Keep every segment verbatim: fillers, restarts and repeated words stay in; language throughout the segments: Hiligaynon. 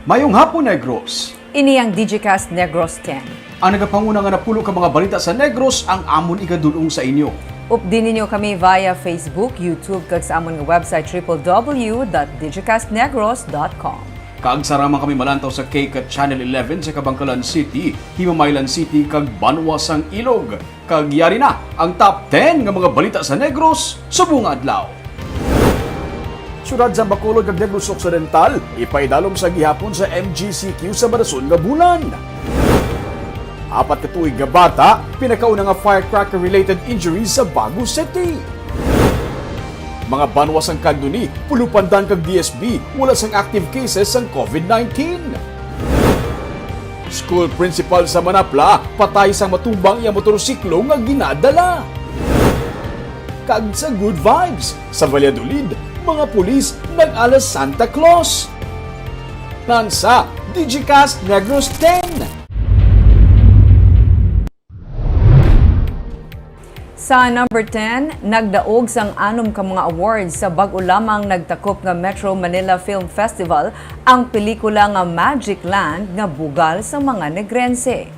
Mayong hapon, Negros! Ini ang Digicast Negros ten. Ang nagapanguna nga napulo ka mga balita sa Negros ang amon igadul-ong sa inyo. Updi ninyo kami via Facebook, YouTube, kag sa amon nga website triple W dot digicastnegros dot com. Kag sara man kami malantaw sa K cat Channel eleven sa Kabankalan City, Himamaylan City, kag Banwa sang Ilog. Kag yari na ang top ten nga mga balita sa Negros subong nga adlaw. Siyudad sang Bacolod kag Negros Occidental ipaidalom sa gihapon sa M G C Q sa madason nga bulan. Apat ka tuig nga bata pinakauna nga firecracker-related injuries sa Bago City. Mga banwa sang Candoni, Pulupandan kag D S B wala sang active cases sang COVID nineteen. School principal sa Manapla patay sang matumba ang iya motorsiklo nga ginadala. Kag sa Good Vibes, sa Valladolid, mga pulis nag-alas Santa Claus. Nan sa Digicast Negros ten. Sa number ten, nagdaog sang anom ka mga awards sa bag-o lamang nagtakop nga Metro Manila Film Festival ang pelikula nga Magic Land nga bugal sa mga Negrense.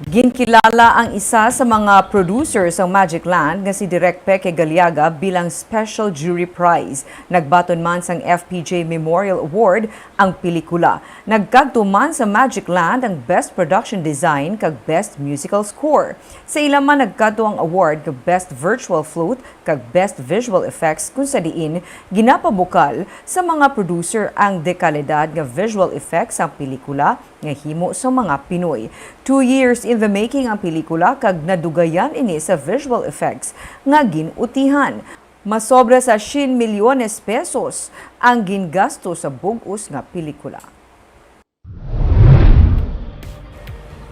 Ginkilala ang isa sa mga producer sang Magic Land nga si Direk Peke Galiaga bilang Special Jury Prize. Nagbaton man sang F P J Memorial Award ang pelikula. Nagkadto man sa Magic Land ang Best Production Design kag Best Musical Score. Sa ila man nagkadto ang award nga Best Virtual Float kag Best Visual Effects, kung sa diin ginapabukal sa mga producer ang dekalidad nga visual effects sang pelikula nga himo sa mga Pinoy. Two years in the making ang pelikula kag nadugayan ini sa visual effects nga gin-utihan. Masobra sa syen milyones pesos ang gingasto sa bug-os nga pelikula.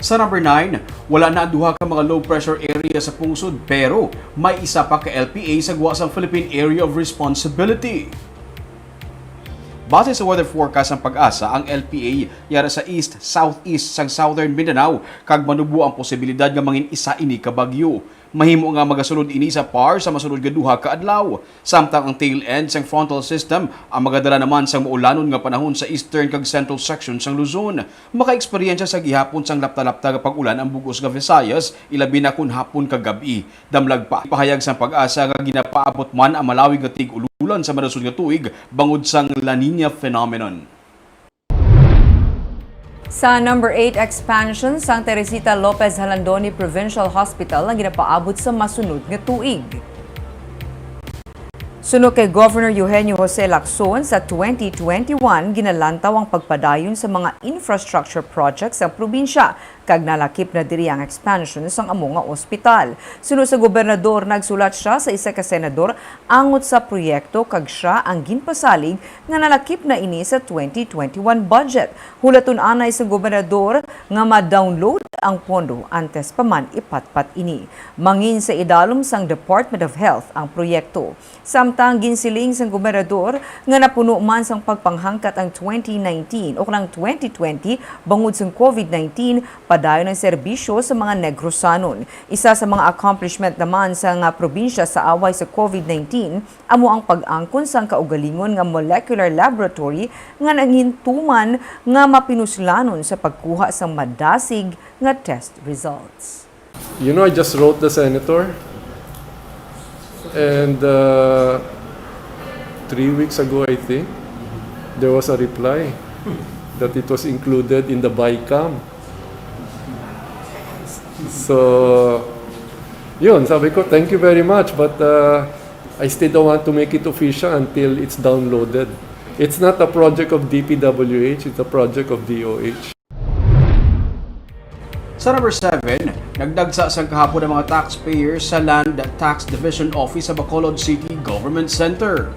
Sa number nine, wala na ang duha ka mga low pressure area sa pungsod, pero may isa pa ka L P A sa gwa sang Philippine Area of Responsibility. Base sa weather forecast sang PAGASA, ang L P A yara sa east-southeast sang Southern Mindanao, kag manubo ang posibilidad nga mangin-isa ini ka bagyo. Mahimo nga magasulod ini sa PAR sa masunod nga duha ka adlaw. Samtang ang tail end sang frontal system ang magadala naman sang maulanon nga panahon sa eastern kag central section sang Luzon. Makaeksperyensya sa gihapon sang lapta-lapta nga pag-ulan ang bug-os nga Visayas, ilabi na kon hapon kag gab-i. Damlag pa, ipahayag sang PAGASA nga ginapaabot man ang malawig nga tig-ululan sa madasod nga tuig bangod sang La Niña phenomenon. Sa number eight, expansion sang Teresita Lopez Jalandoni Provincial Hospital ang ginapaabot sa masunod nga tuig. Suno kay Governor Eugenio Jose Lacson, sa twenty twenty-one ginalantaw ang pagpadayon sa mga infrastructure projects sa probinsya, kag nalakip na diri ang expansion sang amo nga ospital. Suno sa gobernador, nagsulat sia sa isa ka senador angot sa proyekto kag sia ang ginpasalig nga nalakip na ini sa twenty twenty-one budget. Hulaton anay sa gobernador nga ma-download ang pondo antes pa man ipatpat ini. Mangin sa idalom sang Department of Health ang proyekto. Samtang ginsiling sang gobernador nga napuno man sang pagpanghangkat ang twenty nineteen o kanang twenty twenty bangod sang COVID nineteen, padayon ang serbisyo sa mga Negrosanon. Isa sa mga accomplishment naman sa nga probinsya sa away sa COVID nineteen amo ang pag-angkon sang kaugalingon nga molecular laboratory nga nanghintuman nga mapinuslanon sa pagkuha sang madasig nga test results. You know, I just wrote the senator, and uh, three weeks ago, I think, there was a reply that it was included in the BICAM. So, yun, sabi ko, thank you very much, but uh, I still don't want to make it official until it's downloaded. It's not a project of DPWH, it's a project of DOH. Sa number seven, nagdagsa sang kahapon ang mga taxpayers sa Land Tax Division Office sa Bacolod City Government Center.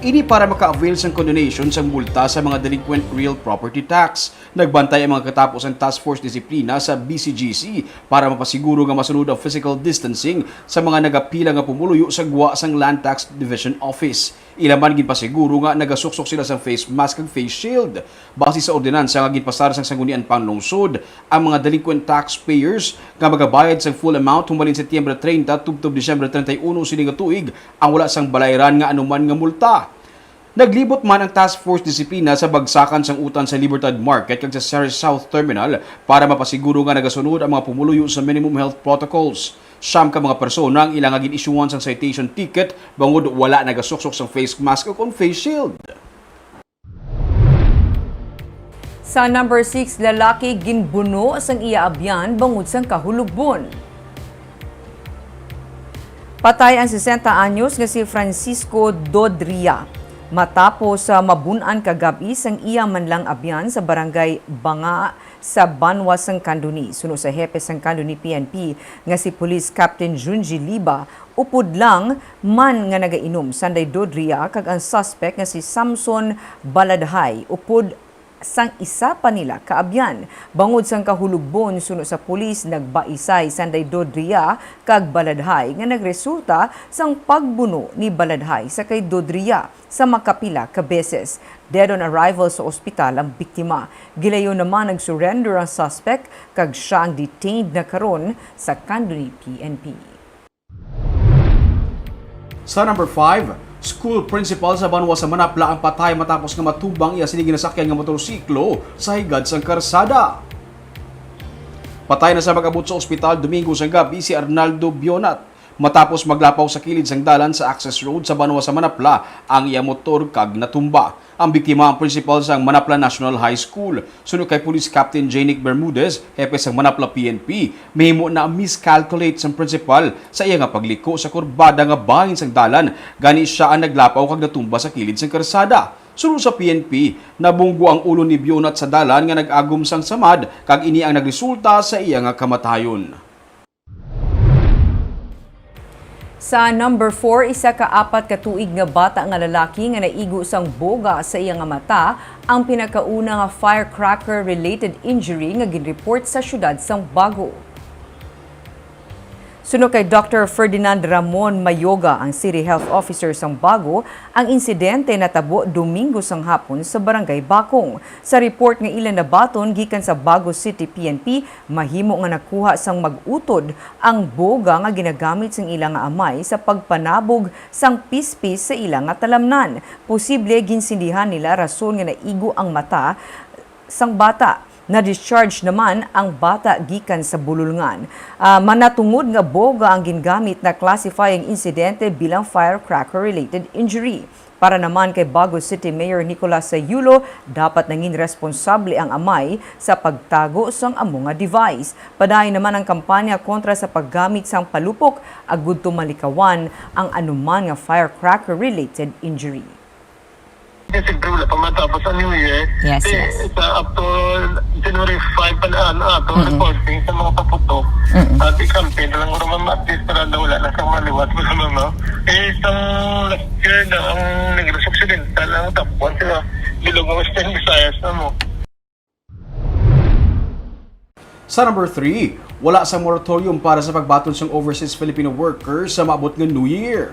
Ini para maka-avail sang condonation sang multa sa mga delinquent real property tax. Nagbantay ang mga katapo sang Task Force Disiplina sa BCGC para mapasiguro nga masunod ang physical distancing sa mga nagapila nga pumuluyo sa gwa sang Land Tax Division Office. Ila man ginpasiguro nga nagasuksok sila sang face mask kag face shield. Base sa ordinansa nga ginpasar sang Sangguniang Panlungsod, ang mga delinquent taxpayers nga magabayad sang full amount humalin Setyembre treinta tubtob Disyembre treinta y uno sini nga tuig ang wala sang balayran nga anuman nga multa. Naglibot man ang Task Force Disiplina sa bagsakan sang utan sa Libertad Market kag sa Ceres South Terminal para mapasiguro nga nagasunod ang mga pumuluyo sa minimum health protocols. Siyam ka mga persona ang ila nga gin-isyuhan sang citation ticket bangod wala nagasuksok sang face mask o kon face shield. Sa number six, lalaki ginbuno sang iya abyan bangod sang kahulugbon. Patay ang sesenta anyos nga si Francisco Dodria matapos sa mabun-an kagab-i sang iya man lang abyan sa barangay Banga sa banwa sang Candoni. Suno sa hepe sang Candoni P N P nga si Police Captain Junji Liba, upod lang man nga nagainom sanday Dodria kag ang suspect nga si Samson Baladhay, upod sang isa pa nila ka abyan. Bangod sang kahulugbon, suno sa pulis, nagbaisay sanday Dodria kag Baladhay nga nagresulta sang pagbuno ni Baladhay sa kay Dodria sa makapila ka beses. Dead on arrival sa ospital ang biktima. Gilayon naman nag-surrender ang suspect kag siya ang detained na karon sa Candoni P N P. Sa number five, school principal sa banwa sa Manapla ang patay matapos nga matumba ang iya sini ginasakyan nga motorsiklo sa higad sang karsada. Patay na sa pag-abot sa ospital Domingo sang gabi si Arnaldo Bionat matapos maglapaw sa kilid sang dalan sa access road sa banwa sa Manapla ang iya motor kag natumba. Ang biktima ang principal sang Manapla National High School. Suno kay Police Captain J. Nick Bermudez, hepe sang Manapla P N P, mahimo na miscalculate sang principal sa iya nga pagliko sa kurbada nga bahin sang dalan, gani sia ang naglapaw kag natumba sa kilid sang karsada. Suno sa P N P, nabunggo ang ulo ni Bionat sa dalan nga nag-agom sang samad, kag ini ang nagresulta sa iya nga kamatayon. Sa number four, isa ka apat ka tuig nga bata nga lalaki nga naigo sang boga sa iya nga mata ang pinakauna nga firecracker-related injury nga ginreport sa siyudad sang Bago. Suno kay Doctor Ferdinand Ramon Mayoga, ang City Health Officer sang Bago, ang insidente natabo Domingo sang hapon sa Barangay Bakong. Sa report nga ila nabaton gikan sa Bago City P N P, mahimo nga nakuha sang mag-utod ang boga nga ginagamit sang ila nga amay sa pagpanabog sang pispis sa ila nga talamnan. Posible ginsindihan nila rason nga naigo ang mata sang bata. Na-discharge naman ang bata gikan sa bulolngan. Ah, manatungod nga boga ang gingamit, na-classify ang insidente bilang firecracker-related injury. Para naman kay Bago City Mayor Nicolas Sayulo, dapat nangin responsable ang amay sa pagtago sang amo nga device. Padayon naman ang kampanya kontra sa paggamit sang palupok agud to malikawan ang anuman nga firecracker-related injury. Kasi siguro wala pa matapos ang New Year. Yes, Di, yes. Sa up to January five pa na, ano, ato Mm-mm. recording sa mga paputok. Mm-mm. At i-campaign na lang naman, at least para daw wala na sa maliwat mo sa mga. Eh, isang last year na ang Negros Occidental, ang top one sila. Bilog ng Western Visayas na mo. Sa number three, wala sa moratorium para sa pagbaton sang overseas Filipino workers sa maabot nga New Year.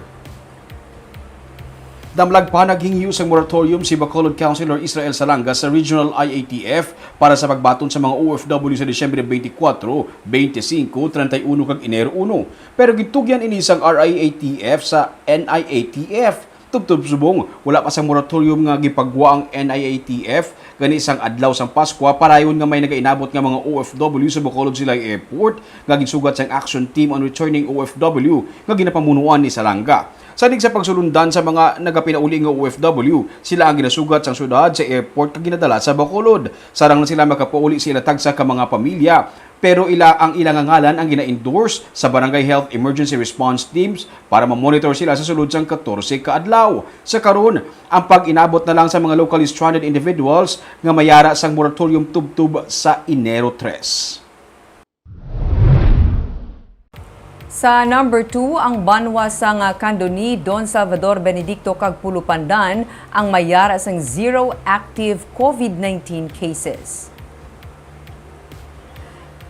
Damlag pa naghingyo sang moratorium si Bacolod Councilor Israel Salanga sa Regional I A T F para sa pagbaton sa mga O F W sa Disyembre twenty-four, twenty-five, treinta y uno kag Enero uno. Pero gintugyan ini sang R I A T F sa N I A T F. Tubtob subong, wala pa sang moratorium nga gipagwa ang N I A T F, gani sang adlaw sang Paskwa, parayon nga may nagainabot nga mga O F W sa Bacolod Silay Airport nga ginsugat sang Action Team on Returning O F W nga ginapamunuan ni Salanga. Sanig sa pagsulundan sa mga nagapinauli nga O F W, sila ang ginasugat sang syudad sa airport kag ginadala sa Bacolod. Sarang na sila makapauli sa ila tagsa ka mga pamilya, pero ila ang ila nga ngalan ang gina-endorse sa Barangay Health Emergency Response Teams para ma-monitor sila sa sulod sang katorse ka adlaw. Sa karon, ang pag-inabot na lang sa mga locally stranded individuals nga mayara sang moratorium tubtob sa Enero tres. Sa number two, ang banwa sang Candoni, Don Salvador, Benedicto kag Pulupandan ang mayara sang zero active COVID nineteen cases.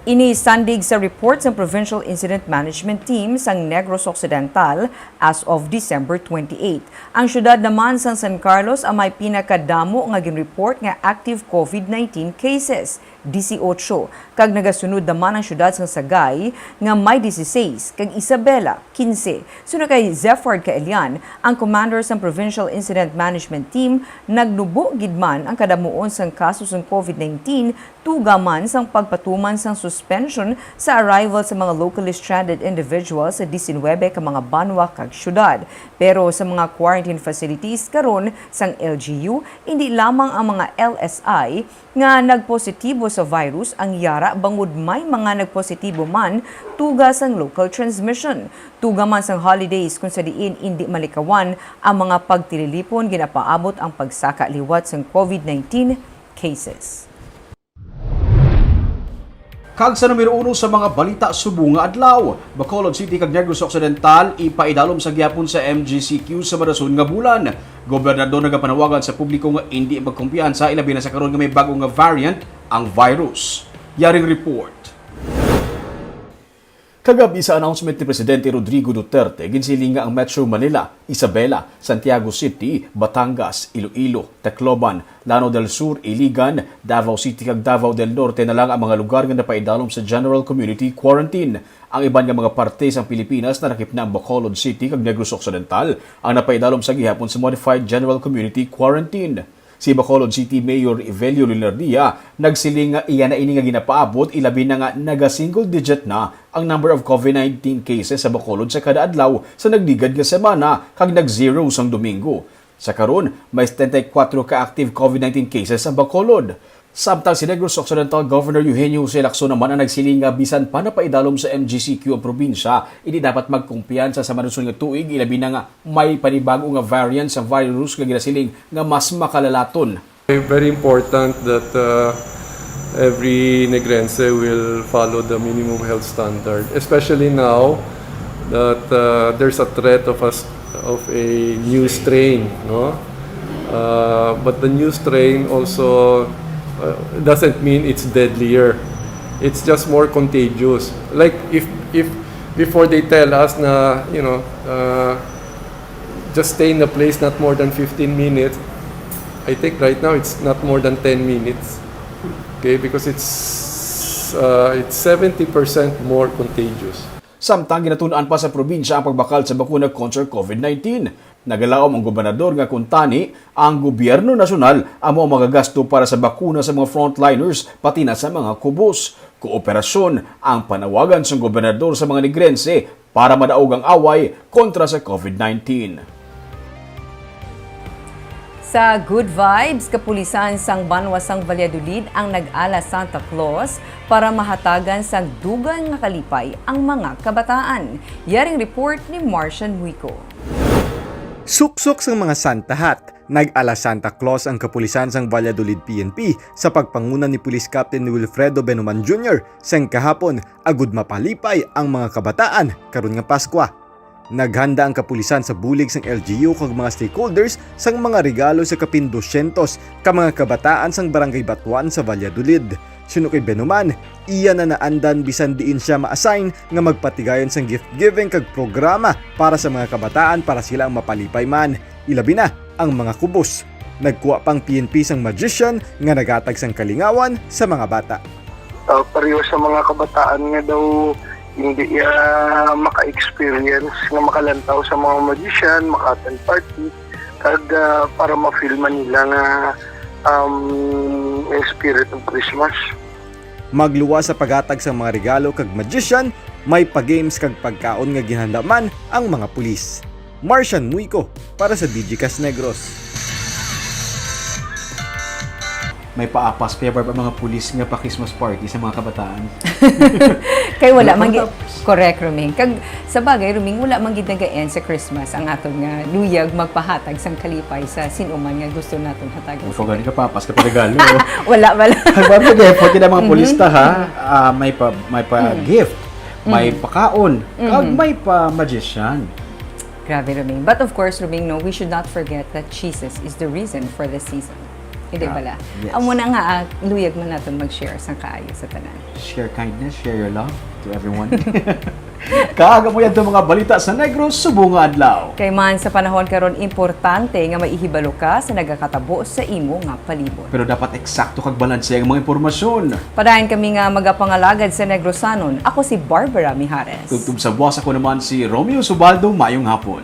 Ini sandig sa report sang Provincial Incident Management Team sang Negros Occidental as of December twenty-eight. Ang siyudad naman sang San Carlos ang may pinakadamo nga ginreport nga active COVID nineteen cases. disiotso, kag nagasunod naman ang siyudad sang Sagay nga may dieciséis, kag Isabela, quince. Suno kay Zeffard Caelian, ang commander sang Provincial Incident Management Team, nagnubo gid man ang kadamuon sang kaso sang covid nineteen, tuga man sang pagpatuman sang suspension sa arrival sa mga locally stranded individuals sa disinwebe ka mga banwa kag siyudad. Pero sa mga quarantine facilities karon sang L G U, indi lamang ang mga L S I nga nagpositibo sa virus ang yara, bangod may mga nagpositibo man tuga sang local transmission. Tuga man sang holidays, kung sa diin indi malikawan ang mga pagtililipon, ginapaabot ang pagsaka liwat sang covid nineteen cases. Kag sa numero uno sa mga balita subong nga adlaw, Bacolod City kag Negros Occidental ipaidalom sa gihapon sa M G C Q sa madason nga bulan. Gobernador nagapanawagan sa publiko nga indi magkumpiyansa, ilabi na sa karon nga may bag-o nga variant ang virus. Yaring report. Kagabi, sa announcement ni Presidente Rodrigo Duterte, ginsiling nga ang Metro Manila, Isabela, Santiago City, Batangas, Iloilo, Tacloban, Lanao del Sur, Iligan, Davao City, kag Davao del Norte na lang ang mga lugar nga napaidalom sa general community quarantine. Ang iban nga mga parte sang Pilipinas, nalakip na ang Bacolod City kag Negros Occidental, ang napaidalom sa gihapon sa modified general community quarantine. Si Bacolod City Mayor Evelio Leonardia nagsiling nga iya na ini nga ginapaabot, ilabi na nga naga-single digit na ang number of covid nineteen cases sa Bacolod sa kada adlaw sa nagligad nga semana, kag nag-zero sang Domingo. Sa karon, may setenta y kuwatro ka active covid nineteen cases ang Bacolod. Samtang si Negros Occidental Governor Eugenio Jose Lacson naman ang nagsiling nga bisan pa napaidalom sa M G C Q ang probinsya, indi dapat magkumpiyansa sa maluson nga tuig, ilabi na nga may panibago nga variant sa virus nga ginasiling nga mas makalalaton. Very important that, uh, every Negrense will follow the minimum health standard, especially now that, uh, there's a threat of a s-, of a new strain, no? Uh, but the new strain also, uh, doesn't mean it's deadlier. It's just more contagious. Like, if, if before they tell us na, you know, uh, just stay in the place not more than fifteen minutes, I think right now it's not more than ten minutes. Okay, because it's, uh, it's seventy percent more contagious. Samtang ginatun-an pa sa probinsya ang pagbakal sa bakuna kontra covid nineteen, nagalaom ang gobernador nga kuntani ang gobyerno nasyonal amo ang magagasto para sa bakuna sa mga frontliners, pati na sa mga kubos. Kooperasyon ang panawagan sang gobernador sa mga Negrense para madaog ang away kontra sa covid nineteen. Sa Good Vibes, kapulisan sang banwa sang Valladolid ang nag-ala Santa Claus para mahatagan sang dugang nga kalipay ang mga kabataan. Yaring report ni Martian Muico. Suksok sang mga Santa hat, nag-ala Santa Claus ang kapulisan sang Valladolid P N P sa pagpanguna ni Police Captain Wilfredo Benuman Junior sang kahapon, agud mapalipay ang mga kabataan karon nga Paskwa. Naghanda ang kapulisan sa bulig sang L G U kag mga stakeholders sang mga regalo sa kapin dosyentos ka mga kabataan sang Barangay Batuan sa Valladolid. Suno kay Benuman, iya na naandan bisan diin sia ma-assign nga magpatigayon sang gift giving kag programa para sa mga kabataan para sila ang mapalipay man, ilabi na ang mga kubos. Nagkuha pa ang P N P sang magician nga naghatag sang kalingawan sa mga bata. Ah, pareho sa mga kabataan nga daw hindi, ah, maka-experience nga makalantaw sa mga magician, maka-attend party, kag, ah, para ma-feel man nila nga, um, yung spirit of Christmas. Magluwas sa paghatag sang mga regalo kag magician, may pa-games kag pagkaon nga ginhanda man ang mga pulis. Martian Muico para sa Digicast Negros. May paapas pa ba ang mga pulis nga pa Christmas party sa mga kabataan? Kay wala Wala man pa gi-, tapos. Correct, Roming. Kag sa bagay, Roming, wala man gid naga-end sa Christmas ang aton nga luyag magpahatag sang kalipay sa sin-o man nga gusto naton hatagan. Ikaw gani ka papas ka pa regalo. Wala, wala. Ang mga effort kita mga Mhm. pulis ta, ha? Ah, may pa, may pa Mm. gift, may Mm. pakaon, kag Mhm. may pa magician. Grabe, Roming. But of course, Roming, no, we should not forget that Jesus is the reason for the season. Hindi Yeah. bala? Yes. Amo na nga, ah, luyag man naton mag-share sang kaayo sa tanan. Share kindness, share your love to everyone. Kag amo yadto mga balita sa Negros subong nga adlaw. Kay man sa panahon karon, importante nga maihibalo ka sa nagakatabo sa imo nga palibot. Pero dapat eksakto kag balanse ang mga impormasyon. Padayon kami nga magapangalagad sa Negrosanon. Ako si Barbara Mijares. Tubtob sa buwas, ako naman si Romeo Subaldo. Mayong hapon.